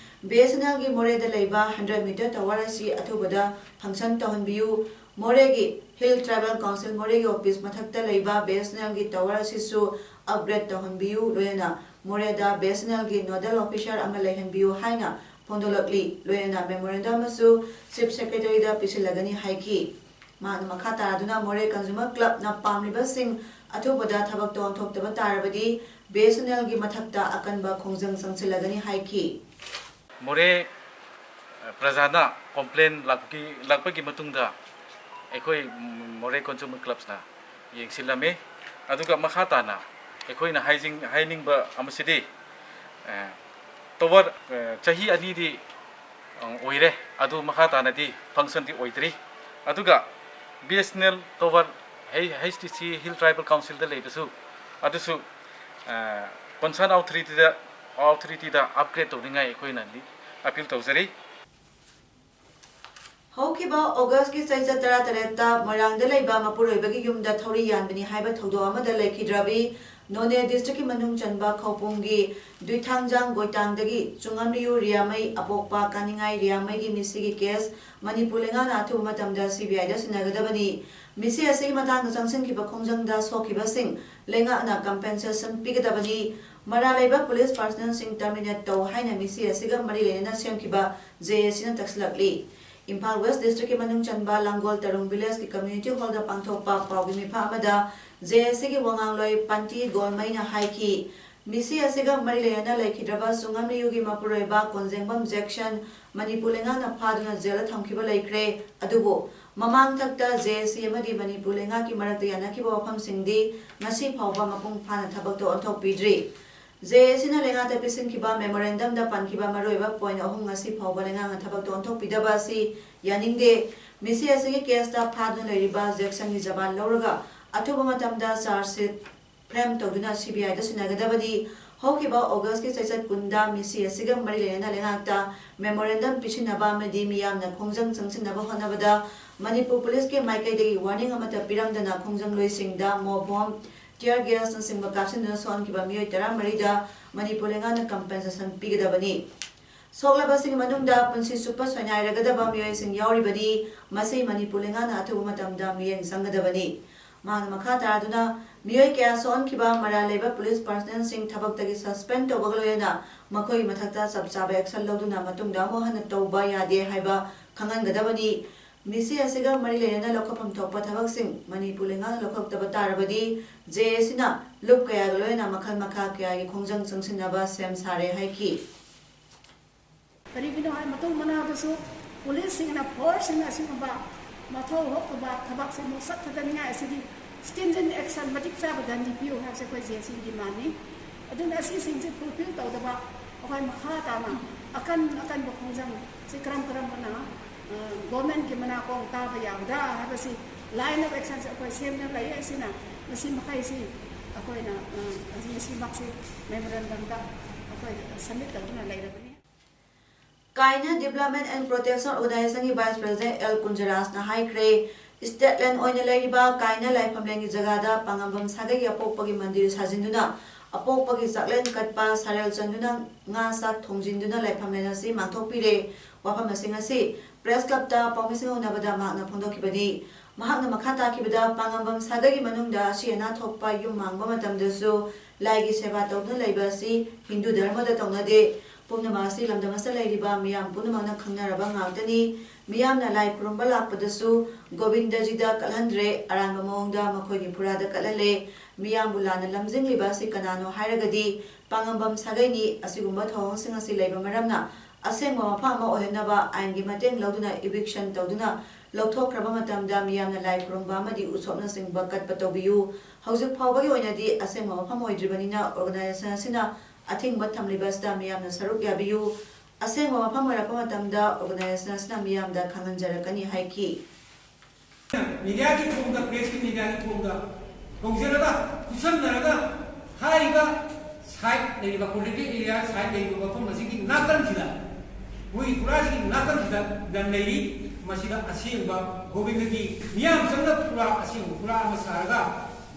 ꯕꯤ ꯑꯦꯁ ꯑꯦꯟ ꯑꯦꯜꯒꯤ ꯃꯣꯔꯦꯗ ꯂꯩꯕ ꯍꯟꯗ꯭ꯔꯦꯠ ꯃꯤꯇꯔ ꯇꯋꯥꯔ ꯑꯁꯤ ꯑꯊꯨꯕꯗ ꯐꯪꯁꯟ ꯇꯧꯍꯟꯕꯤꯌꯨ꯫ ꯃꯣꯔꯦꯒꯤ ꯍꯤꯜ ꯇ꯭ꯔꯥꯏꯕꯦꯜ ꯀꯥꯎꯟꯁꯤꯜ ꯃꯣꯔꯦꯒꯤ ꯑꯣꯐꯤꯁ ꯃꯊꯛꯇ ꯂꯩꯕ ꯕꯤ ꯑꯦꯁ ꯑꯦꯟ ꯑꯦꯜꯒꯤ ꯇꯋꯔ ꯑꯁꯤꯁꯨ ꯑꯞꯒ꯭ꯔꯦꯗ ꯇꯧꯍꯟꯕꯤꯌꯨ, ꯂꯣꯏꯅꯅ ꯃꯣꯔꯦꯗ ꯕꯤ ꯑꯦꯁ ꯑꯦꯟ ꯑꯦꯜꯒꯤ ꯅꯣꯗꯦꯜ ꯑꯣꯐꯤꯁꯥꯔ ꯑꯃ ꯂꯩꯍꯟꯕꯤꯌꯨ ꯍꯥꯏꯅ ꯐꯣꯡꯗꯣꯛꯂꯛꯂꯤ꯫ ꯂꯣꯏꯅꯅ ꯃꯦꯃꯣꯔꯦꯟꯗꯝ ꯑꯃꯁꯨ ꯆꯤꯐ ꯁꯦꯀ꯭ꯔꯦꯇꯔꯤꯗ ꯄꯤꯁꯤꯜꯂꯒꯅꯤ ꯍꯥꯏꯈꯤ꯫ ꯃꯍꯥꯛꯅ ꯃꯈꯥ ꯇꯥꯗꯨꯅ ꯃꯣꯔꯦ ꯀꯟꯖꯨꯃꯔ ꯀ꯭ꯂꯕꯅ ꯄꯥꯝꯂꯤꯕꯁꯤꯡ ꯑꯊꯨꯕꯗ ꯊꯕꯛꯇ ꯑꯣꯟꯊꯣꯛꯇꯕ ꯇꯥꯔꯕꯗꯤ ꯕꯤ ꯑꯦꯁ ꯑꯦꯟ ꯑꯦꯜꯒꯤ ꯃꯊꯛꯇ ꯑꯀꯟꯕ ꯈꯣꯡꯖꯪ ꯆꯪꯁꯤꯜꯂꯒꯅꯤ ꯍꯥꯏꯈꯤ꯫ ꯃꯣꯔꯦ ꯄ꯭ꯔꯖꯥꯅ ꯀꯣꯝꯄ꯭ꯂꯦꯟ ꯂꯥꯛꯄꯒꯤ ꯂꯥꯛꯄꯒꯤ ꯃꯇꯨꯡꯗ ꯑꯩꯈꯣꯏ ꯃꯣꯔꯦ ꯀꯟꯖꯨꯃꯔ ꯀ꯭ꯂꯕꯁꯅ ꯌꯦꯡꯁꯤꯜꯂꯝꯃꯤ꯫ ꯑꯗꯨꯒ ꯃꯈꯥ ꯇꯥꯅ ꯑꯩꯈꯣꯏꯅ ꯍꯥꯏꯖꯤꯡ ꯍꯥꯏꯅꯤꯡꯕ ꯑꯃꯁꯤꯗꯤ, ꯇꯋꯔ ꯆꯍꯤ ꯑꯅꯤꯗꯤ ꯑꯣꯏꯔꯦ, ꯑꯗꯨ ꯃꯈꯥ ꯇꯥꯅꯗꯤ ꯐꯪꯁꯟꯗꯤ ꯑꯣꯏꯗ꯭ꯔꯤ꯫ ꯑꯗꯨꯒ B S N L tower H T C hill tribal ꯀꯥꯎꯟꯁꯤꯜꯗ ꯂꯩꯕꯁꯨ ꯑꯗꯨꯁꯨ ꯀꯣꯟꯁꯔꯟ ꯑꯣꯊꯣꯔꯤꯇꯤꯗ ꯑꯣꯊꯣꯔꯤꯇꯤꯗ ꯑꯞꯒ꯭ꯔꯦꯗ ꯇꯧꯅꯤꯡꯉꯥꯏ ꯑꯩꯈꯣꯏꯅ ꯑꯄꯤꯜ ꯇꯧꯖꯔꯤ꯫ ꯍꯧꯈꯤꯕ ꯑꯣꯒꯁꯀꯤ ꯆꯩꯆꯠ ꯇꯔꯥꯇꯔꯦꯠꯇ ꯃꯣꯏꯔꯥꯡꯗ ꯂꯩꯕ ꯃꯄꯨꯔꯣꯏꯕꯒꯤ ꯌꯨꯝꯗ ꯊꯧꯔꯤ ꯌꯥꯟꯕꯅꯤ ꯍꯥꯏꯕ ꯊꯧꯗꯣꯛ ꯑꯃꯗ ꯂꯩꯈꯤꯗ꯭ꯔꯕꯤ ꯅꯣꯅꯦ ꯗꯤꯁꯇ꯭ꯔꯤꯛꯀꯤ ꯃꯅꯨꯡ ꯆꯟꯕ ꯈꯧꯄꯨꯝꯒꯤ ꯗꯨꯏꯊꯥꯡꯖꯥꯡ ꯒꯣꯏꯇꯥꯡꯗꯒꯤ ꯆꯨꯡꯉꯝꯂꯤꯌꯨ ꯔꯤꯌꯥꯃꯩ ꯑꯄꯣꯛꯄ ꯀꯥꯅꯤꯡꯉꯥꯏ ꯔꯤꯌꯥꯃꯩꯒꯤ ꯃꯤꯁꯤꯒꯤ ꯀꯦꯁ ꯃꯅꯤꯄꯨꯔ ꯂꯩꯉꯥꯛꯅ ꯑꯊꯨꯕ ꯃꯇꯝꯗ ꯁꯤ ꯕꯤ ꯑꯥꯏꯗ ꯁꯤꯟꯅꯒꯗꯕꯅꯤ꯫ ꯃꯤꯁꯤ ꯑꯁꯤꯒꯤ ꯃꯇꯥꯡꯗ ꯆꯪꯁꯤꯟꯈꯤꯕ ꯈꯣꯡꯖꯪꯗ ꯁꯣꯛꯈꯤꯕꯁꯤꯡ ꯂꯩꯉꯥꯛꯅ ꯀꯝꯄꯦꯟꯁꯦꯁꯟ ꯄꯤꯒꯗꯕꯅꯤ꯫ ꯃꯔꯥꯜ ꯂꯩꯕ ꯄꯨꯂꯤꯁ ꯄꯥꯔꯁꯅꯦꯜꯁꯤꯡ ꯇꯔꯃꯤꯅꯦꯠ ꯇꯧ ꯍꯥꯏꯅ ꯃꯤꯁꯤ ꯑꯁꯤꯒ ꯃꯔꯤ ꯂꯩꯅꯅ ꯁꯦꯝꯈꯤꯕ ꯖꯦ ꯑꯦ ꯁꯤꯅ ꯇꯛꯁꯤꯜꯂꯛꯂꯤ꯫ ꯏꯝꯐꯥꯜ ꯋꯦꯁ ꯗꯤꯁꯇ꯭ꯔꯤꯛꯀꯤ ꯃꯅꯨꯡ ꯆꯟꯕ ꯂꯥꯡꯒꯣꯜ ꯇꯔꯨꯡ ꯚꯤꯂꯦꯖꯀꯤ ꯀꯝꯃ꯭ꯌꯨꯅꯤꯇꯤ ꯍꯣꯜꯗ ꯄꯥꯡꯊꯣꯛꯄ ꯄꯥꯎꯒꯤ ꯃꯤꯐꯝ ꯑꯃꯗ ꯖꯦ ꯑꯦ ꯁꯤꯒꯤ ꯋꯥꯉꯥꯡꯂꯣꯏ ꯄꯥꯟꯇꯤ ꯒꯣꯜꯃꯩꯅ ꯍꯥꯏꯈꯤ, ꯃꯤꯁꯤ ꯑꯁꯤꯒ ꯃꯔꯤ ꯂꯩꯅꯅ ꯂꯩꯈꯤꯗ꯭ꯔꯕ ꯆꯨꯡꯉꯝꯂꯤꯌꯨꯒꯤ ꯃꯄꯨꯔꯣꯏꯕ ꯀꯣꯟꯖꯦꯡꯕꯝ ꯖꯦꯛꯁꯟ ꯃꯅꯤꯄꯨꯔ ꯂꯩꯉꯥꯛꯅ ꯐꯥꯗꯨꯅ ꯖꯦꯜꯗ ꯊꯝꯈꯤꯕ ꯂꯩꯈ꯭ꯔꯦ꯫ ꯑꯗꯨꯕꯨ ꯃꯃꯥꯡꯊꯛꯇ ꯖꯦ ꯑꯦ ꯁꯤ ꯑꯃꯗꯤ ꯃꯅꯤꯄꯨꯔ ꯂꯩꯉꯥꯛꯀꯤ ꯃꯔꯛꯇ ꯌꯥꯅꯈꯤꯕ ꯋꯥꯐꯝꯁꯤꯡꯗꯤ ꯉꯁꯤ ꯐꯥꯎꯕ ꯃꯄꯨꯡ ꯐꯥꯅ ꯊꯕꯛꯇ ꯑꯣꯟꯊꯣꯛꯄꯤꯗ꯭ꯔꯤ꯫ ꯖꯦ ꯑꯦ ꯁꯤꯅ ꯂꯩꯉꯥꯛꯇ ꯄꯤꯁꯤꯟꯈꯤꯕ ꯃꯦꯃꯣꯔꯦꯟꯗꯝꯗ ꯄꯟꯈꯤꯕ ꯃꯔꯨꯑꯣꯏꯕ ꯄꯣꯏꯟꯠ ꯑꯍꯨꯝ ꯉꯁꯤ ꯐꯥꯎꯕ ꯂꯩꯉꯥꯛꯅ ꯊꯕꯛꯇ ꯑꯣꯟꯊꯣꯛꯄꯤꯗꯕ ꯑꯁꯤ ꯌꯥꯅꯤꯡꯗꯦ꯫ ꯃꯤꯁꯤ ꯑꯁꯤꯒꯤ ꯀꯦꯁꯇ ꯐꯥꯗꯨꯅ ꯂꯩꯔꯤꯕ ꯖꯦꯛꯁꯟꯒꯤ ꯖꯕꯥꯟ ꯂꯧꯔꯒ ꯑꯊꯨꯕ ꯃꯇꯝꯗ ꯆꯥꯔꯖ ꯁꯤꯠ ꯐ꯭ꯔꯦꯝ ꯇꯧꯗꯨꯅ ꯁꯤ ꯕꯤ ꯑꯥꯏꯗ ꯁꯤꯟꯅꯒꯗꯕꯅꯤ꯫ ꯍꯧꯈꯤꯕ ꯑꯣꯒꯁꯀꯤ ꯆꯩꯆꯠ ꯀꯨꯟꯗ ꯃꯤꯁꯤ ꯑꯁꯤꯒ ꯃꯔꯤ ꯂꯩꯅꯅ ꯂꯩꯉꯥꯛꯇ ꯃꯦꯃꯣꯔꯦꯟꯗꯝ ꯄꯤꯁꯤꯟꯅꯕ ꯑꯃꯗꯤ ꯃꯤꯌꯥꯝꯅ ꯈꯣꯡꯖꯪ ꯆꯪꯁꯤꯟꯅꯕ ꯍꯣꯠꯅꯕꯗ ꯃꯅꯤꯄꯨꯔ ꯄꯨꯂꯤꯁꯀꯤ ꯃꯥꯏꯀꯩꯗꯒꯤ ꯋꯥꯔꯅꯤꯡ ꯑꯃꯠꯇ ꯄꯤꯔꯝꯗꯅ ꯈꯣꯡꯖꯪꯂꯣꯏꯁꯤꯡꯗ ꯃꯣꯞ ꯕꯣꯝ, ꯇꯤꯌꯔ ꯒ꯭ꯌꯥꯁꯅꯆꯤꯡꯕ ꯀꯥꯞꯁꯤꯟꯗꯨꯅ ꯁꯣꯛꯍꯟꯈꯤꯕ ꯃꯤꯑꯣꯏ ꯇꯔꯥꯃꯔꯤꯗ ꯃꯅꯤꯄꯨꯔ ꯂꯩꯉꯥꯛꯅ ꯀꯝꯄꯦꯟꯁꯦꯁꯟ ꯄꯤꯒꯗꯕꯅꯤ꯫ ꯁꯣꯛꯂꯕꯁꯤꯡꯒꯤ ꯃꯅꯨꯡꯗ ꯄꯨꯟꯁꯤ ꯆꯨꯞꯄ ꯁꯣꯏꯅꯥꯏꯔꯒꯗꯕ ꯃꯤꯑꯣꯏꯁꯤꯡ ꯌꯥꯎꯔꯤꯕꯅꯤ꯫ ꯃꯁꯤ ꯃꯅꯤꯄꯨꯔ ꯂꯩꯉꯥꯛꯅ ꯑꯊꯨꯕ ꯃꯇꯝꯗ ꯃꯤꯠꯌꯦꯡ ꯆꯪꯒꯗꯕꯅꯤ꯫ ꯃꯍꯥꯛꯅ ꯃꯈꯥ ꯇꯥꯗꯨꯅ, ꯃꯤꯑꯣꯏ ꯀꯌꯥ ꯁꯣꯛꯍꯟꯈꯤꯕ ꯃꯔꯥꯜ ꯂꯩꯕ ꯄꯨꯂꯤꯁ ꯄꯥꯔꯁꯅꯦꯜꯁꯤꯡ ꯊꯕꯛꯇꯒꯤ ꯁꯁꯄꯦꯟ ꯇꯧꯕꯒ ꯂꯣꯏꯅꯅ ꯃꯈꯣꯏꯒꯤ ꯃꯊꯛꯇ ꯆꯞ ꯆꯥꯕ ꯑꯦꯛꯁꯟ ꯂꯧꯗꯨꯅ ꯃꯇꯨꯡꯗ ꯑꯃꯨꯛ ꯍꯟꯅ ꯇꯧꯕ ꯌꯥꯗꯦ ꯍꯥꯏꯕ ꯈꯪꯍꯟꯒꯗꯕꯅꯤ꯫ ꯃꯤꯁꯤ ꯑꯁꯤꯒ ꯃꯔꯤ ꯂꯩꯅꯅ ꯂꯧꯈꯠꯐꯝ ꯊꯣꯛꯄ ꯊꯕꯛꯁꯤꯡ ꯃꯅꯤꯄꯨꯔ ꯂꯩꯉꯥꯛꯅ ꯂꯧꯈꯠꯇꯕ ꯇꯥꯔꯕꯗꯤ, ꯖꯦ ꯑꯦꯁꯤꯅ ꯂꯨꯞ ꯀꯌꯥꯒ ꯂꯣꯏꯅꯅ ꯃꯈꯜ ꯃꯈꯥ ꯀꯌꯥꯒꯤ ꯈꯣꯡꯖꯪ ꯆꯪꯁꯤꯟꯅꯕ ꯁꯦꯝ ꯁꯥꯔꯦ ꯍꯥꯏꯈꯤ꯫ ꯀꯔꯤꯒꯤꯅꯣ ꯍꯥꯏ ꯃꯇꯨꯡ ꯃꯅꯥꯎꯗꯁꯨ ꯄꯨꯂꯤꯁꯁꯤꯡꯅ, ꯐꯣꯔꯁꯁꯤꯡꯅ ꯑꯁꯤꯒꯨꯝꯕ ꯃꯊꯧ ꯍꯧꯗꯕ ꯊꯕꯛꯁꯦ ꯃꯨꯛꯁꯠ ꯊꯗꯅꯤꯡꯉꯥꯏ ꯑꯁꯤꯗꯤ stringent action, ꯃꯇꯤꯛ ꯆꯥꯕ ꯗꯟꯗꯤ ꯄꯤꯌꯨ ꯍꯥꯏꯕꯁꯦ ꯑꯩꯈꯣꯏ ꯖꯦ ꯑꯦꯁꯤ ꯗꯤꯃꯥꯟꯅꯤ꯫ ꯑꯗꯨꯅ ꯑꯁꯤꯁꯤꯡꯁꯦ ꯐꯨꯜꯐꯤꯜ ꯇꯧꯗꯕ ꯑꯩꯈꯣꯏ ꯃꯈꯥ ꯇꯥꯅ ꯑꯀꯟ ꯑꯀꯟꯕ ꯈꯣꯡꯖꯪꯁꯦ ꯀꯔꯝ ꯀꯔꯝꯕꯅ, ꯑ, ꯒꯣꯔꯃꯦꯟꯒꯤ ꯃꯅꯥꯀꯣꯡ ꯇꯥꯕ ꯌꯥꯒꯗ꯭ꯔꯥ ꯍꯥꯏꯕꯁꯤ ꯂꯥꯏꯟ ꯑꯣꯐ ꯑꯦꯛꯁꯟꯁꯦ ꯑꯩꯈꯣꯏ ꯁꯦꯝꯗꯨꯅ ꯂꯩ꯫ ꯑꯁꯤꯅ ꯃꯁꯤ ꯃꯈꯩꯁꯤ ꯑꯩꯈꯣꯏꯅ, ꯑ, ꯉꯁꯤꯃꯛꯁꯤ ꯃꯦꯃꯣꯔꯦꯟꯗꯝꯗ ꯑꯩꯈꯣꯏ ꯁꯕꯃꯤꯠ ꯇꯧꯗꯨꯅ ꯂꯩꯔꯕꯅꯤ꯫ ꯀꯥꯏꯅ Development and Protection Organization ꯒꯤ Vice President ꯑꯦꯜ ꯀꯨꯟꯖꯔꯥꯖꯅ ꯍꯥꯏꯈ꯭ꯔꯦ, ꯁ꯭ꯇꯦꯠ ꯂꯦꯟ ꯑꯣꯏꯅ ꯂꯩꯔꯤꯕ ꯀꯥꯏꯅ ꯂꯥꯏꯐꯝꯂꯦꯟꯒꯤ ꯖꯒꯥꯗ ꯄꯥꯉꯝꯕꯝ ꯁꯥꯒꯩꯒꯤ ꯑꯄꯣꯛꯄꯒꯤ ꯃꯟꯗꯤꯔ ꯁꯥꯖꯤꯟꯗꯨꯅ ꯑꯄꯣꯛꯄꯒꯤ ꯆꯥꯛꯂꯦꯟ ꯀꯠꯄ ꯁꯔꯦꯜ ꯆꯟꯗꯨꯅ ꯉꯥ ꯆꯥꯛ ꯊꯣꯡꯖꯤꯟꯗꯨꯅ ꯂꯥꯏꯐꯝꯂꯦꯟ ꯑꯁꯤ ꯃꯥꯡꯊꯣꯛꯄꯤꯔꯦ꯫ ꯋꯥꯐꯝꯁꯤꯡ ꯑꯁꯤ ꯄ꯭ꯔꯦꯁ ꯀ꯭ꯂꯕꯇ ꯄꯥꯎꯃꯤꯁꯤꯡ ꯎꯅꯕꯗ ꯃꯍꯥꯛꯅ ꯐꯣꯡꯗꯣꯛꯈꯤꯕꯅꯤ꯫ ꯃꯍꯥꯛꯅ ꯃꯈꯥ ꯇꯥꯈꯤꯕꯗ, ꯄꯥꯉꯝꯕꯝ ꯁꯥꯒꯩꯒꯤ ꯃꯅꯨꯡꯗ ꯑꯁꯤ ꯑꯅꯥ ꯊꯣꯛꯄ ꯌꯨꯝ ꯃꯥꯡꯕ ꯃꯇꯝꯗꯁꯨ ꯂꯥꯏꯒꯤ ꯁꯦꯕꯥ ꯇꯧꯗꯨꯅ ꯂꯩꯕ ꯑꯁꯤ ꯍꯤꯟꯗꯨ ꯙꯔꯃꯗ ꯇꯧꯅꯗꯦ꯫ ꯄꯨꯝꯅꯃꯛ ꯑꯁꯤ ꯂꯝꯗꯝ ꯑꯁꯤꯗ ꯂꯩꯔꯤꯕ ꯃꯤꯌꯥꯝ ꯄꯨꯝꯅꯃꯛꯅ ꯈꯪꯅꯔꯕ ꯉꯥꯛꯇꯅꯤ꯫ ꯃꯤꯌꯥꯝꯅ ꯂꯥꯏ ꯈꯨꯔꯨꯝꯕ ꯂꯥꯛꯄꯗꯁꯨ ꯒꯣꯕꯤꯟꯗꯖꯤꯗ ꯀꯠꯍꯟꯗ꯭ꯔꯦ, ꯑꯔꯥꯟꯕ ꯃꯑꯣꯡꯗ ꯃꯈꯣꯏꯒꯤ ꯐꯨꯔꯥꯗ ꯀꯠꯍꯜꯂꯦ꯫ ꯃꯤꯌꯥꯝꯕꯨ ꯂꯥꯟꯅ ꯂꯝꯖꯤꯡꯂꯤꯕ ꯑꯁꯤ ꯀꯅꯥꯅꯣ ꯍꯥꯏꯔꯒꯗꯤ ꯄꯥꯉꯝꯕꯝ ꯁꯥꯒꯩꯅꯤ꯫ ꯑꯁꯤꯒꯨꯝꯕ ꯊꯧꯑꯣꯡꯁꯤꯡ ꯑꯁꯤ ꯂꯩꯕ ꯃꯔꯝꯅ ꯑꯁꯦꯡꯕ ꯃꯐꯝ ꯑꯃ ꯑꯣꯏꯍꯟꯅꯕ ꯑꯥꯏꯟꯒꯤ ꯃꯇꯦꯡ ꯂꯧꯗꯨꯅ eviction ꯇꯧꯗꯨꯅ ꯂꯧꯊꯣꯛꯈ꯭ꯔꯕ ꯃꯇꯝꯗ ꯃꯤꯌꯥꯝꯅ ꯂꯥꯏ ꯈꯨꯔꯨꯝꯕ ꯑꯃꯗꯤ ꯎꯁꯣꯞꯅꯆꯤꯡꯕ ꯀꯠꯄ ꯇꯧꯕꯤꯌꯨ꯫ ꯍꯧꯖꯤꯛ ꯐꯥꯎꯕꯒꯤ ꯑꯣꯏꯅꯗꯤ ꯑꯁꯦꯡꯕ ꯃꯐꯝ ꯑꯣꯏꯗ꯭ꯔꯤꯕꯅꯤꯅ organization ꯑꯁꯤꯅ ꯑꯊꯤꯡꯕ ꯊꯝꯂꯤꯕ ꯑꯁꯤꯗ ꯃꯤꯌꯥꯝꯅ ꯁꯔꯨꯛ ꯌꯥꯕꯤꯌꯨ꯫ ꯑꯁꯦꯡꯕ ꯃꯐꯝ ꯑꯣꯏꯔꯛꯄ ꯃꯇꯝꯗ organization ꯑꯁꯤꯅ ꯃꯤꯌꯥꯝꯗ ꯈꯪꯍꯟꯖꯔꯛꯀꯅꯤ ꯍꯥꯏꯈꯤ꯫ ꯃꯤꯗꯤꯌꯥꯒꯤ ꯊꯣꯡꯗ, ꯄ꯭ꯔꯦꯁꯀꯤ ꯃꯤꯗꯤꯌꯥꯒꯤ ꯊꯣꯡꯗ ꯀꯧꯖꯔꯒ, ꯈꯨꯠꯁꯝꯅꯔꯒ ꯍꯥꯏꯔꯤꯕ ꯁꯥꯏꯠ ꯂꯩꯔꯤꯕ, protected area ꯁꯥꯏꯠ ꯂꯩꯔꯤꯕ ꯃꯐꯝ ꯑꯁꯤꯒꯤ ꯅꯥꯀꯟꯁꯤꯗ, ꯃꯣꯏꯒꯤ ꯐꯨꯔꯥꯁꯤꯒꯤ ꯅꯥꯀꯟꯁꯤꯗ ꯂꯝ ꯂꯩꯔꯤ꯫ ꯃꯁꯤꯗ ꯑꯁꯦꯡꯕ ꯒꯣꯕꯤꯟꯗꯒꯤ ꯃꯤꯌꯥꯝ ꯆꯪꯅ ꯐꯨꯔꯥ, ꯑꯁꯦꯡꯕ ꯐꯨꯔꯥ ꯑꯃ ꯁꯥꯔꯒ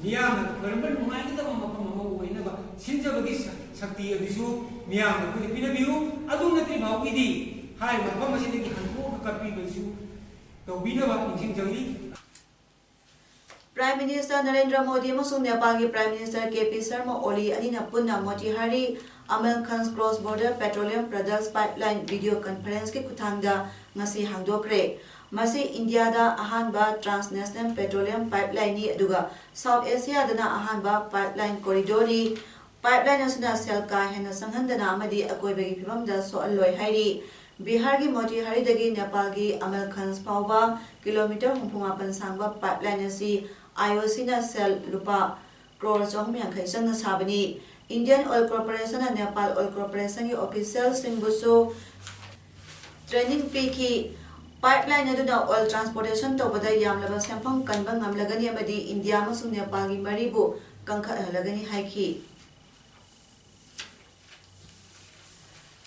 ꯃꯤꯌꯥꯝꯅ ꯈꯣꯏꯔꯝꯕ ꯅꯨꯡꯉꯥꯏꯒꯗꯕ ꯃꯐꯝ ꯑꯃ ꯑꯣꯏꯅꯕ ꯁꯤꯟꯖꯕꯒꯤ ꯁ- ꯁꯛꯇꯤ ꯑꯗꯨꯁꯨ ꯃꯤꯌꯥꯝꯅ ꯑꯩꯈꯣꯏꯗ ꯄꯤꯅꯕꯤꯌꯨ꯫ ꯑꯗꯨ ꯅꯠꯇ꯭ꯔꯤ ꯐꯥꯎꯒꯤꯗꯤ ꯍꯥꯏꯔꯤꯕ ꯃꯐꯝ ꯑꯁꯤꯗꯒꯤ ꯍꯟꯗꯣꯛꯑꯒ ꯀꯠꯄꯤꯕꯁꯨ ꯇꯧꯕꯤꯅꯕ ꯅꯤꯡꯁꯤꯡꯖꯔꯤ꯫ Prime Minister ꯅꯔꯦꯟꯗ꯭ꯔ ꯃꯣꯗꯤ ꯑꯃꯁꯨꯡ ꯅꯦꯄꯥꯜꯒꯤ Prime Minister K P Sharma ꯑꯣꯂꯤ ꯑꯅꯤꯅ ꯄꯨꯟꯅ ꯃꯣꯇꯤꯍꯥꯔꯤ ꯑꯃꯜꯈꯟꯖ Cross Border Petroleum Products Pipeline video conference ꯀꯤ ꯈꯨꯠꯊꯥꯡꯗ ꯉꯁꯤ ꯍꯥꯡꯗꯣꯛꯈ꯭ꯔꯦ꯫ ꯃꯁꯤ ꯏꯟꯗꯤꯌꯥꯗ ꯑꯍꯥꯟꯕ transnational petroleum pipeline ꯅꯤ, ꯑꯗꯨꯒ South Asia ꯗꯅ ꯑꯍꯥꯟꯕ pipeline corridor ꯅꯤ꯫ Pipeline ꯑꯁꯤꯅ ꯁꯦꯜ ꯀꯥ ꯍꯦꯟꯅ ꯆꯪꯍꯟꯗꯅ ꯑꯃꯗꯤ ꯑꯀꯣꯏꯕꯒꯤ ꯐꯤꯕꯝꯗ ꯁꯣꯛꯍꯜꯂꯣꯏ ꯍꯥꯏꯔꯤ꯫ ꯕꯤꯍꯥꯔꯒꯤ ꯃꯣꯇꯤꯍꯥꯔꯤꯗꯒꯤ ꯅꯦꯄꯥꯜꯒꯤ ꯑꯃꯜꯈꯟꯖ ꯐꯥꯎꯕ ꯀꯤꯂꯣꯃꯤꯇꯔ ꯍꯨꯝꯐꯨ ꯃꯥꯄꯟ ꯁꯥꯡꯕ pipeline ꯑꯁꯤ I O C ꯅ ꯁꯦꯜ ꯂꯨꯄꯥ ꯀ꯭ꯔꯣꯔ ꯆꯍꯨꯝ ꯌꯥꯡꯈꯩ ꯆꯪꯅ ꯁꯥꯕꯅꯤ꯫ Indian Oil Corporation ꯅ ꯅꯦꯄꯥꯜ Oil Corporation ꯒꯤ official ꯁꯤꯡꯕꯨꯁꯨ training ꯄꯤꯈꯤ꯫ Pipeline ꯑꯗꯨꯅ oil transportation ꯇꯧꯕꯗ ꯌꯥꯝꯂꯕ ꯁꯦꯟꯐꯝ ꯀꯟꯕ ꯉꯝꯂꯒꯅꯤ ꯑꯃꯗꯤ ꯏꯟꯗꯤꯌꯥ ꯑꯃꯁꯨꯡ ꯅꯦꯄꯥꯜꯒꯤ ꯃꯔꯤꯕꯨ ꯀꯟꯈꯠꯍꯜꯂꯒꯅꯤ ꯍꯥꯏꯈꯤ꯫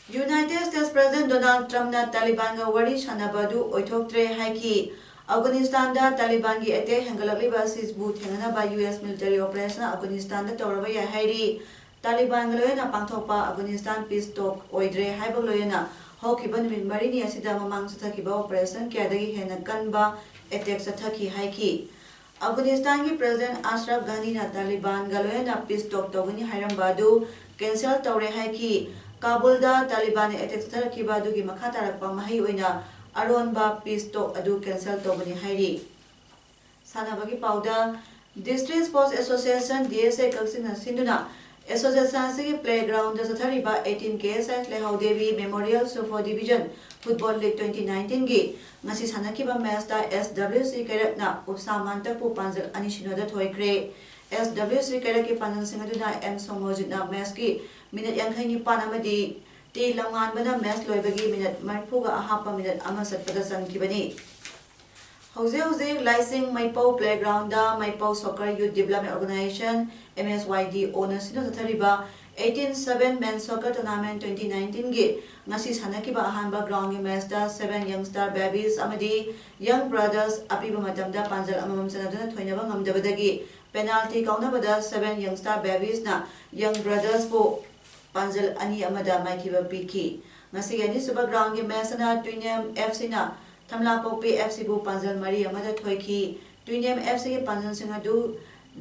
United States President Donald Trump ꯅ ꯇꯥꯂꯤꯕꯥꯟꯒ ꯋꯥꯔꯤ ꯁꯥꯟꯅꯕ ꯑꯗꯨ ꯑꯣꯏꯊꯣꯛꯇ꯭ꯔꯦ ꯍꯥꯏꯈꯤ꯫ ꯑꯐꯒꯥꯅꯤꯁꯇꯥꯟꯗ ꯇꯥꯂꯤꯕꯥꯟꯒꯤ attack ꯍꯦꯟꯒꯠꯂꯛꯂꯤꯕ ꯑꯁꯤꯕꯨ ꯊꯦꯡꯅꯅꯕ U S military operation ꯑꯐꯒꯥꯅꯤꯁꯇꯥꯟꯗ ꯇꯧꯔꯕ ꯌꯥꯏ ꯍꯥꯏꯔꯤ꯫ ꯇꯥꯂꯤꯕꯥꯟꯒ ꯂꯣꯏꯅꯅ ꯄꯥꯡꯊꯣꯛꯄ ꯑꯐꯒꯥꯅꯤꯁꯇꯥꯟ peace talk ꯑꯣꯏꯗ꯭ꯔꯦ ꯍꯥꯏꯕꯒ ꯂꯣꯏꯅꯅ ꯍꯧꯈꯤꯕ ꯅꯨꯃꯤꯠ ꯃꯔꯤꯅꯤ ꯑꯁꯤꯗ ꯃꯃꯥꯡ ꯆꯠꯊꯈꯤꯕ operation ꯀꯌꯥꯗꯒꯤ ꯍꯦꯟꯅ ꯀꯟꯕ attack ꯆꯠꯊꯈꯤ ꯍꯥꯏꯈꯤ꯫ ꯑꯐꯒꯥꯅꯤꯁꯇꯥꯟꯒꯤ President ꯑꯁꯔꯐ ꯘꯥꯅꯤꯅ ꯇꯥꯂꯤꯕꯥꯟꯒ ꯂꯣꯏꯅꯅ peace talk ꯇꯧꯒꯅꯤ ꯍꯥꯏꯔꯝꯕ ꯑꯗꯨ cancel ꯇꯧꯔꯦ ꯍꯥꯏꯈꯤ꯫ ꯀꯥꯕꯨꯜꯗ ꯇꯥꯂꯤꯕꯥꯟꯅ attack ꯆꯠꯊꯔꯛꯈꯤꯕ ꯑꯗꯨꯒꯤ ꯃꯈꯥ ꯇꯥꯔꯛꯄ ꯃꯍꯩ ꯑꯣꯏꯅ ꯑꯔꯣꯟꯕ peace talk ꯑꯗꯨ cancel ꯇꯧꯕꯅꯤ ꯍꯥꯏꯔꯤ꯫ ꯁꯥꯟꯅꯕꯒꯤ ꯄꯥꯎꯗ, District Sports Association, D S A, ꯀꯛꯆꯤꯡꯅ ꯁꯤꯟꯗꯨꯅ association ꯑꯁꯤꯒꯤ playground ꯗ ꯆꯠꯊꯔꯤꯕ eighteen K S S ꯂꯩꯍꯥꯎꯗꯦꯕꯤ Memorial Sufo Division Football League twenty nineteen ꯒꯤ ꯉꯁꯤ ꯁꯥꯟꯅꯈꯤꯕ match ꯇ S W C ꯀꯩꯔꯛꯅ ꯎꯞꯁꯥ ꯃꯥꯟꯇꯛꯄꯨ ꯄꯥꯟꯖꯜ ꯑꯅꯤ ꯁꯤꯅꯣꯗ ꯊꯣꯏꯈ꯭ꯔꯦ꯫ S W C ꯀꯩꯔꯛꯀꯤ ꯄꯥꯟꯖꯜꯁꯤꯡ ꯑꯗꯨꯅ M ꯁꯣꯃꯣꯖꯤꯠꯅ match ꯀꯤ minute ꯌꯥꯡꯈꯩ ꯅꯤꯄꯥꯟ ꯑꯃꯗꯤ T ꯂꯝꯉꯥꯟꯕꯅ match ꯂꯣꯏꯕꯒꯤ minute ꯃꯔꯤꯐꯨꯒ ꯑꯍꯥꯞꯄ minute ꯑꯃ ꯆꯠꯄꯗ ꯆꯟꯈꯤꯕꯅꯤ꯫ ꯍꯧꯖꯤꯛ ꯍꯧꯖꯤꯛ ꯂꯥꯏꯁꯤꯡ ꯃꯩꯄꯧ playground ꯗ ꯃꯩꯄꯧ Soccer Youth Development Organization, M S Y D O ꯅ ꯁꯤꯟꯗꯨꯅ ꯆꯠꯊꯔꯤꯕ eighteen seven Men's Soccer Tournament twenty nineteen ꯒꯤ ꯉꯁꯤ ꯁꯥꯟꯅꯈꯤꯕ ꯑꯍꯥꯟꯕ ground ꯒꯤ match ꯇ seven Young Star Babies ꯑꯃꯗꯤ Young Brothers ꯑꯄꯤꯕ ꯃꯇꯝꯗ ꯄꯥꯟꯖꯜ ꯑꯃꯃꯝ ꯆꯟꯅꯗꯨꯅ ꯊꯣꯏꯅꯕ ꯉꯝꯗꯕꯗꯒꯤ penalty ꯀꯥꯎꯅꯕꯗ seven Young Star Babies ꯅ Young Brothers ꯄꯨ ꯄꯥꯟꯖꯜ ꯑꯅꯤ ꯑꯃꯗ ꯃꯥꯏꯊꯤꯕ ꯄꯤꯈꯤ꯫ ꯉꯁꯤꯒꯤ ꯑꯅꯤꯁꯨꯕ ground ꯒꯤ match ꯑꯗꯨꯅ ꯇꯨꯏꯅꯦꯝ F C ꯅ ꯊꯝꯂꯥꯄꯣꯛꯄꯤ F C ꯕꯨ ꯄꯥꯟꯖꯜ ꯃꯔꯤ ꯑꯃꯗ ꯊꯣꯏꯈꯤ꯫ ꯇꯨꯏꯅꯦꯝ F C ꯒꯤ ꯄꯥꯟꯖꯜꯁꯤꯡ ꯑꯗꯨ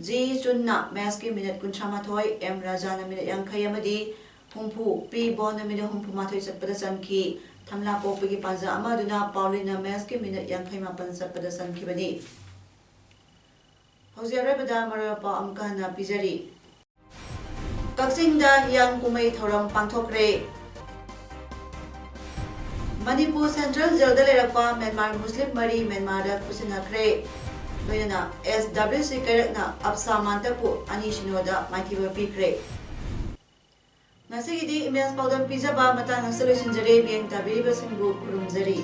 ꯖꯤ ꯆꯨꯟꯅ match ꯀꯤ minute ꯀꯨꯟꯊ꯭ꯔꯥ ꯃꯥꯊꯣꯏ, ꯑꯦꯝ ꯔꯥꯖꯥꯅ minute ꯌꯥꯡꯈꯩ ꯑꯃꯗꯤ ꯍꯨꯝꯐꯨ, ꯄꯤ ꯕꯣꯟꯅ minute ꯍꯨꯝꯐꯨ ꯃꯥꯊꯣꯏ ꯆꯠꯄꯗ ꯆꯟꯈꯤ꯫ ꯊꯝꯂꯥꯄꯣꯛꯄꯤꯒꯤ ꯄꯥꯟꯖꯜ ꯑꯃꯗꯨꯅ ꯄꯥꯎꯂꯤꯅ match ꯀꯤ minute ꯌꯥꯡꯈꯩ ꯃꯥꯄꯟ ꯆꯠꯄꯗ ꯆꯟꯈꯤꯕꯅꯤ꯫ ꯍꯧꯖꯤꯛ ꯑꯔꯣꯏꯕꯗ ꯃꯔꯨꯑꯣꯏꯕ ꯄꯥꯎ ꯑꯃꯨꯛꯀ ꯍꯟꯅ ꯄꯤꯖꯔꯤ꯫ ꯀꯛꯆꯤꯡꯗ ꯍꯤꯌꯥꯡ ꯀꯨꯝꯍꯩ ꯊꯧꯔꯝ ꯄꯥꯡꯊꯣꯛꯈ꯭ꯔꯦ꯫ ꯃꯅꯤꯄꯨꯔ Central Jail ꯗ ꯂꯩꯔꯛꯄ ꯃ꯭ꯌꯥꯟꯃꯥꯔ ꯃꯨꯁꯂꯤꯝ ꯃꯔꯤ ꯃ꯭ꯌꯥꯟꯃꯥꯔꯗ ꯈꯨꯠꯁꯤꯟꯅꯈ꯭ꯔꯦ꯫ ꯂꯣꯏꯅꯅ S W C ꯀꯩꯔꯛꯅ ꯑꯞꯁꯥ ꯃꯥꯟꯇꯛꯄꯨ ꯑꯅꯤ ꯁꯤꯅꯣꯗ ꯃꯥꯏꯊꯤꯕ ꯄꯤꯈ꯭ꯔꯦ꯫ ꯉꯁꯤꯒꯤꯗꯤ ꯏꯃꯦꯖ ꯄꯥꯎꯗꯝ ꯄꯤꯖꯕ ꯃꯇꯥꯡ ꯑꯁꯤꯗ ꯂꯣꯏꯁꯤꯟꯖꯔꯦ꯫ ꯃꯤꯠꯌꯦꯡ ꯇꯥꯕꯤꯔꯤꯕꯁꯤꯡꯕꯨ ꯈꯨꯔꯨꯝꯖꯔꯤ꯫